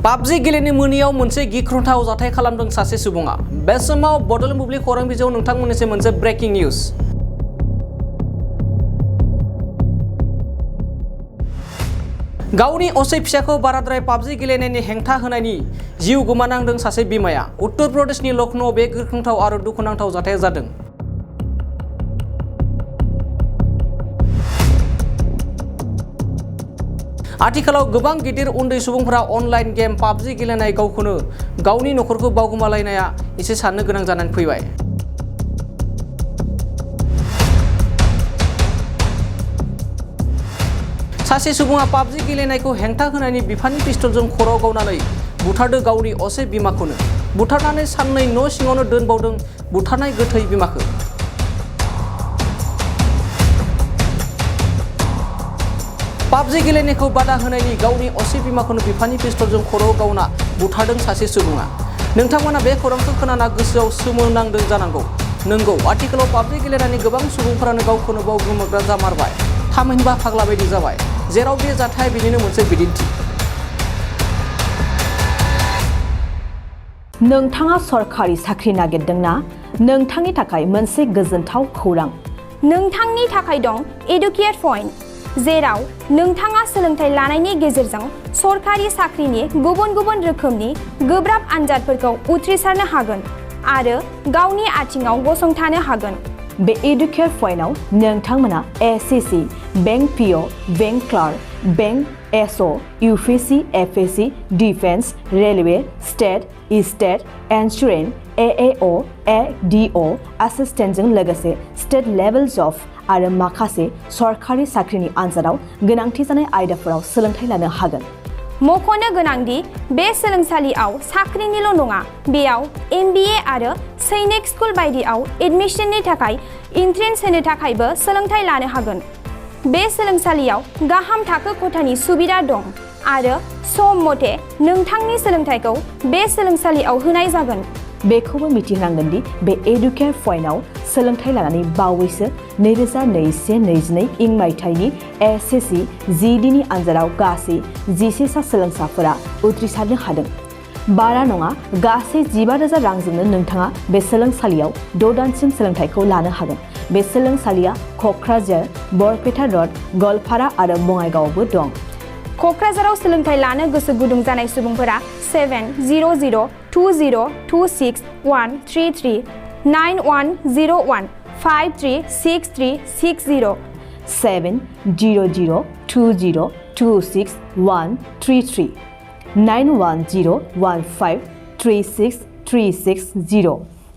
PUBG गेलेनो मोनियाव मोनसे गिख्रंथाव जाथाय खालामदों सासे सुबुङा। बे समाव बड'लेण्ड बुब्लि खौरां बिजोङाव नोंथांमोननिसिम मोनसे ब्रेकिं निउज। गावनि असे फिसाखौ बाराद्राय पाबजि गेलेनायनि हेंथा होनायनि जिउ गोमानांदों सासे बिमाया। उत्तर प्रदेशनि लखनौआव बे गिख्रंथाव आरो दुखुनांथाव जाथाया जादों। आथिखालाव गोबां गिदिर उन्दै सुबुंफोरा अनलाइन गेम पाबजि गेलेनाय गावखौनो गावनि नखरखौ बावगोमालायनाया एसे साननो गोनां जानानै फैबाय। सासे सुबुङा पाबजि गेलेनायखौ हेंथा होनायनि बिफाननि पिस्तलजों खर'आव गावनानै बुथारदों गावनि असे बिमाखौनो। बुथारनानै साननै न' सिङावनो दोनबावदों बुथारनाय गोथै बिमाखौ। पाबजि गेलेनायखौ बादा होनायनि गावनि असे बिमाखौनो बिफाननि पिस्तलजों खर'आव गावना बुथारदों सासे सुबुङा। नोंथांमोना बे खौरांखौ खोनाना गोसोआव सोमोनांदों जानांगौ। नंगौ, आथिखालाव पाबजि गेलेनानै गोबां सुबुंफोरानो गावखौनो बावगोमाग्रा जामारबाय। थामहिनबा फाग्ला बायदि जाबाय। जेराव बे जाथाया बिनिनो मोनसे बिदिन्थि। नोंथाङा सरखारि साख्रि नागिरदोंना? नोंथांनि थाखाय मोनसे गोजोनथाव खौरां। नोंथांनि थाखाय दं एडुकेट पइन्ट, जेराव नोंथाङा सोलोंथाइ लानायनि गेजेरजों सरखारि साख्रिनि गुबुन गुबुन रोखोमनि गोब्राब आनजादफोरखौ उथ्रिसारनो हागोन आरो गावनि आथिङाव गसंथानो हागोन। बे एडुकेट पइन्टआव नोंथांमोना SSC, bank PO, bank clerk, bank SO, UPSC, FSC, defence, railway, state insurance, AAO, ADO एसिस्टेन्टजों लोगोसे स्टेट लेभेल जब आरो माखासे सरखारि साख्रिनि आनजादाव गोनांथि जानाय आयदाफोराव सोलोंथाइ लानो हागोन। मख'नो गोनांदि बे सोलोंसालियाव साख्रिनिल' नङा, बेयाव एमबिए आरो सैनिक स्कुल बायदियाव एडमिशननि थाखाय एन्ट्रेन्स होनो थाखायबो सोलोंथाइ लानो हागोन। बे सोलोंसालियाव गाहाम थाखो खथानि सुबिदा दं आरो सम मथे नोंथांनि सोलोंथाइखौ बे सोलोंसालियाव होनाय जागोन। बेखौबो मिथिनांगोन दि बे एडुकेट पइन्टआव सोलोंथाइ लानानै बावैसो 2021-22 इं मायथाइनि एसएससि जिडिनि आनजादाव गासै 11 सा सोलोंसाफोरा उथ्रिसारनो हादों। बारा नङा, गासै 15,000 रांजोंनो नोंथाङा बे सोलोंसालियाव 6 दानसिम सोलोंथाइखौ लानो हागोन। बे सोलोंसालिया क'क्राझार, बरपेटा रड, गवालपारा आरो बङाइगावआवबो दं। क'क्राझाराव सोलोंथाइ लानो गोसो गुदुं जानाय सुबुंफोरा 70020261133 9101 536360 70020261133 9101536360